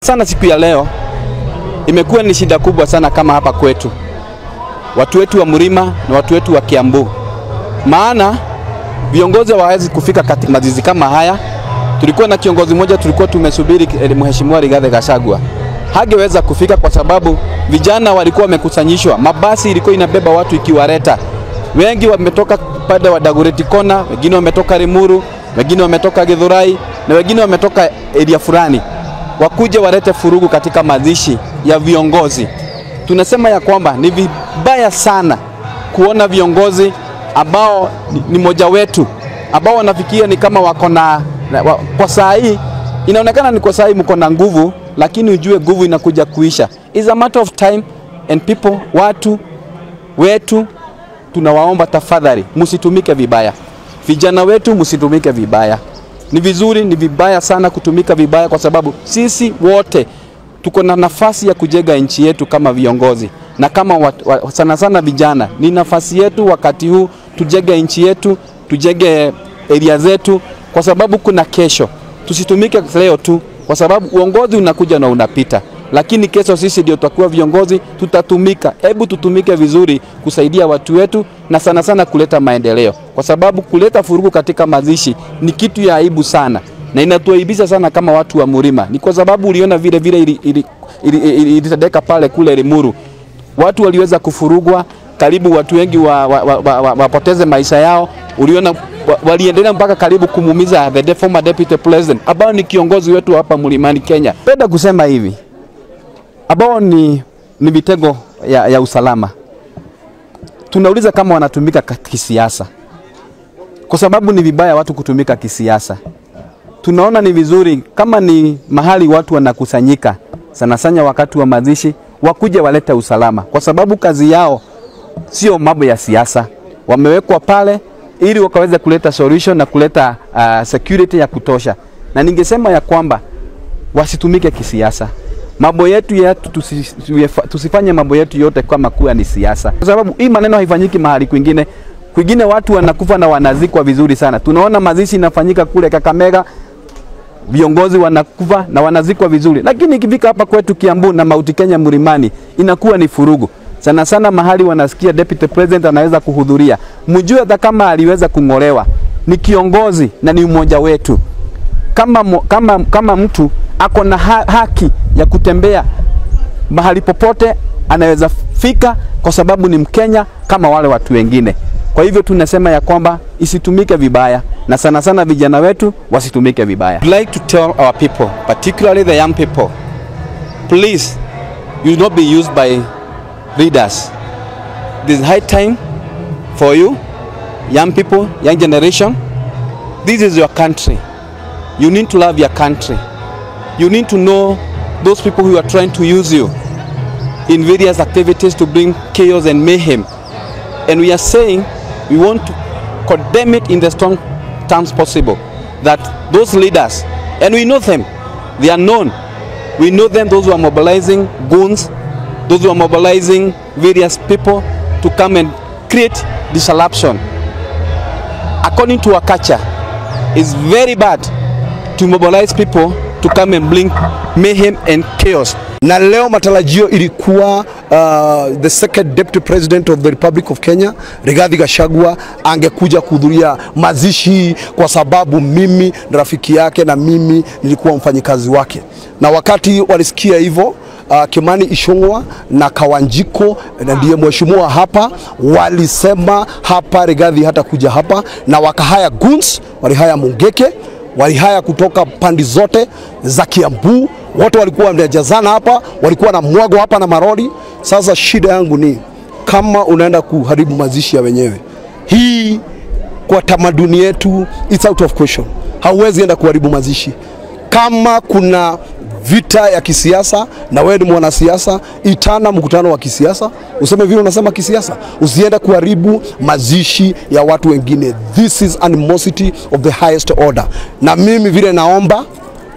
Sana siku ya leo imekuwa ni shida kubwa sana kama hapa kwetu, watu wetu wa Murima na watu wetu wa Kiambu, maana viongozi hawawezi kufika katika mazizi kama haya. Tulikuwa na kiongozi mmoja tulikuwa tumesubiri, Mheshimiwa Rigathi Gachagua, hangeweza kufika kwa sababu vijana walikuwa wamekusanyishwa, mabasi ilikuwa inabeba watu ikiwaleta. Wengi wametoka pande wa Dagoretti Kona, wengine wametoka Limuru, wengine wametoka Githurai na wengine wametoka area fulani, wakuja walete furugu katika mazishi ya viongozi. Tunasema ya kwamba ni vibaya sana kuona viongozi ambao ni moja wetu, ambao wanafikia ni kama wako na kwa saa hii inaonekana ni kwa saa hii mko na nguvu, lakini ujue nguvu inakuja kuisha. It's a matter of time and people, watu wetu tunawaomba tafadhali msitumike vibaya. Vijana wetu msitumike vibaya. Ni vizuri, ni vibaya sana kutumika vibaya, kwa sababu sisi wote tuko na nafasi ya kujenga nchi yetu kama viongozi na kama sana sana vijana. Ni nafasi yetu wakati huu tujenge nchi yetu, tujenge area zetu, kwa sababu kuna kesho. Tusitumike leo tu, kwa sababu uongozi unakuja na unapita, lakini kesho sisi ndio tutakuwa viongozi, tutatumika. Hebu tutumike vizuri kusaidia watu wetu na sana sana kuleta maendeleo, kwa sababu kuleta furugu katika mazishi ni kitu ya aibu sana na inatuaibisha sana kama watu wa Murima. Ni kwa sababu uliona vile vile ilitendeka pale kule Limuru, watu waliweza kufurugwa, karibu watu wengi wapoteze maisha yao. Uliona waliendelea mpaka karibu kumuumiza the former deputy president ambao ni kiongozi wetu hapa Mlimani Kenya. Penda kusema hivi, ambao ni vitengo ya usalama, tunauliza kama wanatumika kisiasa, kwa sababu ni vibaya watu kutumika kisiasa. Tunaona ni vizuri kama ni mahali watu wanakusanyika sana sana wakati wa mazishi, wakuja waleta usalama, kwa sababu kazi yao sio mambo ya siasa. Wamewekwa pale ili wakaweza kuleta solution na kuleta security ya kutosha. Na ningesema ya kwamba wasitumike kisiasa. Mambo yetu tusifanye mambo yetu yote kama kuwa ni siasa, kwa sababu hii maneno haifanyiki mahali kwingine. Kwingine watu wanakufa na wanazikwa vizuri sana. Tunaona mazishi inafanyika kule Kakamega, viongozi wanakufa na wanazikwa vizuri, lakini ikifika hapa kwetu Kiambu na Mount Kenya Mlimani inakuwa ni furugu. Sana sana mahali wanasikia deputy president anaweza kuhudhuria, mjue hata kama aliweza kungolewa, ni kiongozi na ni mmoja wetu. Kama mtu ako na haki ya kutembea mahali popote anaweza fika, kwa sababu ni Mkenya kama wale watu wengine. Kwa hivyo tunasema ya kwamba isitumike vibaya, na sana sana vijana wetu wasitumike vibaya. I'd like to tell our people, particularly the young people, please, you will not be used by leaders. This is high time for you, young people, young generation. This is your country. You need to love your country. You need to know those people who are trying to use you in various activities to bring chaos and mayhem. And we are saying we want to condemn it in the strong terms possible, that those leaders, and we know them, they are known. We know them, those who are mobilizing goons, those who are mobilizing various people to come and create disruption. According to our culture, it's very bad to mobilize people to come and bring mayhem and chaos. Na leo matarajio ilikuwa the second deputy president of the Republic of Kenya, Rigathi Gachagua, angekuja kuhudhuria mazishi, kwa sababu mimi ni rafiki yake na mimi nilikuwa mfanyikazi wake. Na wakati walisikia hivyo, Kimani Ichung'wah na Kawanjiko na ndiye mheshimiwa hapa walisema hapa Rigathi hata kuja hapa, na wakahaya goons, walihaya Mungeke, walihaya kutoka pandi zote za Kiambu. Wote walikuwa wamejazana hapa, walikuwa na mwago hapa na maroli. Sasa shida yangu ni kama unaenda kuharibu mazishi ya wenyewe, hii kwa tamaduni yetu it's out of question. Hauwezi enda kuharibu mazishi. Kama kuna vita ya kisiasa na wewe ni mwanasiasa, itana mkutano wa kisiasa, useme vile unasema kisiasa, usienda kuharibu mazishi ya watu wengine. This is animosity of the highest order. Na mimi vile naomba,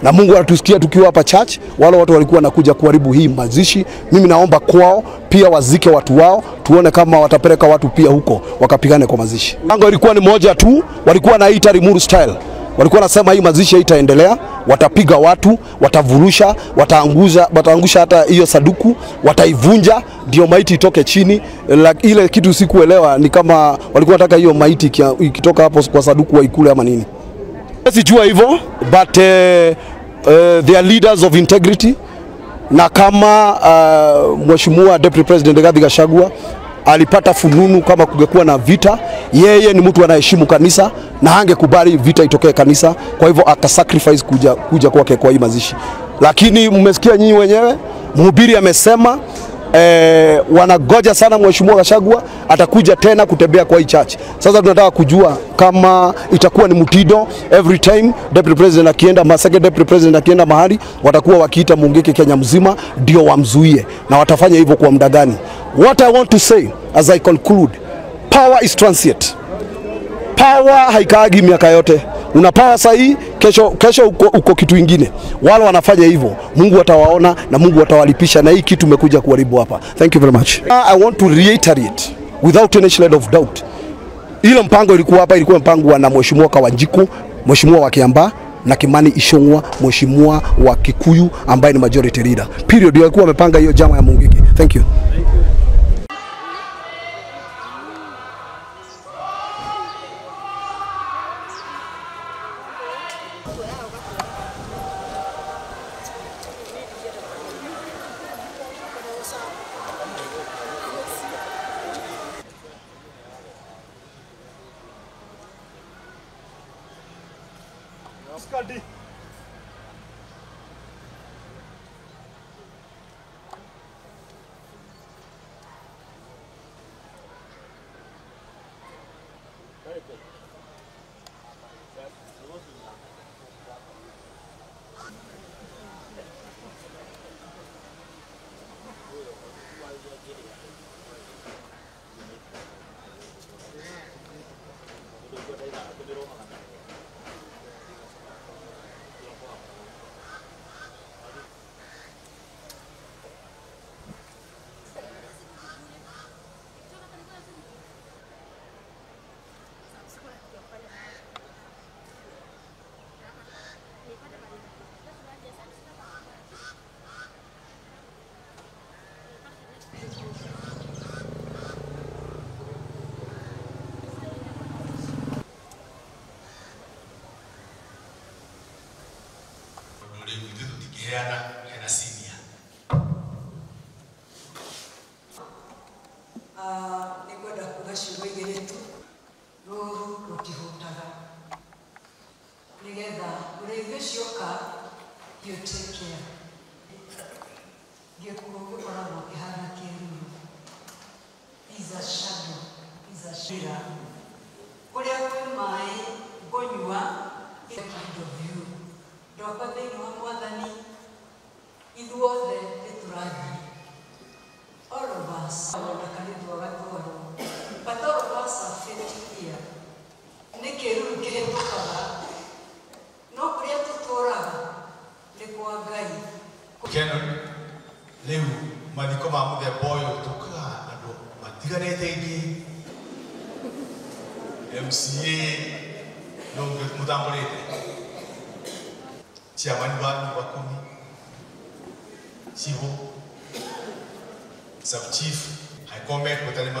na Mungu anatusikia tukiwa hapa church, wale watu walikuwa wanakuja kuharibu hii mazishi, mimi naomba kwao pia wazike watu wao, tuone kama watapeleka watu pia huko wakapigane kwa mazishi. Lango ilikuwa ni moja tu, walikuwa naita Limuru style. Walikuwa wanasema hii mazishi haitaendelea, watapiga watu, watavurusha, wataangusha hata hiyo saduku, wataivunja ndio maiti itoke chini. Ile kitu sikuelewa ni kama walikuwa wanataka hiyo maiti ikitoka hapo kwa saduku waikule ama nini. Sijua hivyo, but they are leaders of integrity. Na kama Mheshimiwa Deputy President Rigathi Gachagua alipata fununu kama kungekuwa na vita, yeye ni mtu anaheshimu kanisa na hangekubali vita itokee kanisa, kwa hivyo akasacrifice kuja kwake kwa hii mazishi. Lakini mmesikia nyinyi wenyewe, mhubiri amesema wanagoja sana Mheshimiwa Gachagua atakuja tena kutembea kwa hii church. Sasa tunataka kujua kama itakuwa ni mtindo every time Deputy President akienda, second Deputy President akienda mahali, watakuwa wakiita Mungiki Kenya mzima ndio wamzuie, na watafanya hivyo kwa muda gani? What I want to say as I conclude, power is transient. Power haikaagi miaka yote. Una power sahi, kesho uko kitu ingine. Wale wanafanya hivyo, Mungu atawaona na Mungu atawalipisha, na hii kitu imekuja kuharibu hapa. Thank you very much. I want to reiterate without any shred of doubt. Ile mpango ilikuwa hapa, ilikuwa mpango na Mheshimiwa Kawanjiku, Mheshimiwa wa Kiambaa, na Kimani Ichung'wa, Mheshimiwa wa Kikuyu ambaye ni majority leader. Period. Walikuwa wamepanga hiyo jama ya Mungiki. Thank you. Thank you. Nĩngwenda kuga ciugo igĩrĩ tu. Rũru rũtihũtaga, nĩgetha ũrĩithi ũcio ũka, you take care. Gĩkuũ gĩkoragwo kĩhana kĩruru. Is a shadow, is a shadow. Kũrĩa kwĩ maĩ ngũnyua, kind of you. Ndokwa thĩinĩ wa Mwathani, ithuothe nĩtũrathiĩ. All of us, but all of us are fit here. Nĩ kĩruru kĩhĩtũkaga, no kũrĩa tũtũraga nĩ kwa Ngai. Kenon, rĩu mathiko ma mũthemba ũyũ tũkaga andũ matiganĩte aingĩ, MCA no mũtambũrĩte, chairman wa nyumba kumi, chifu, sub chief, I comment.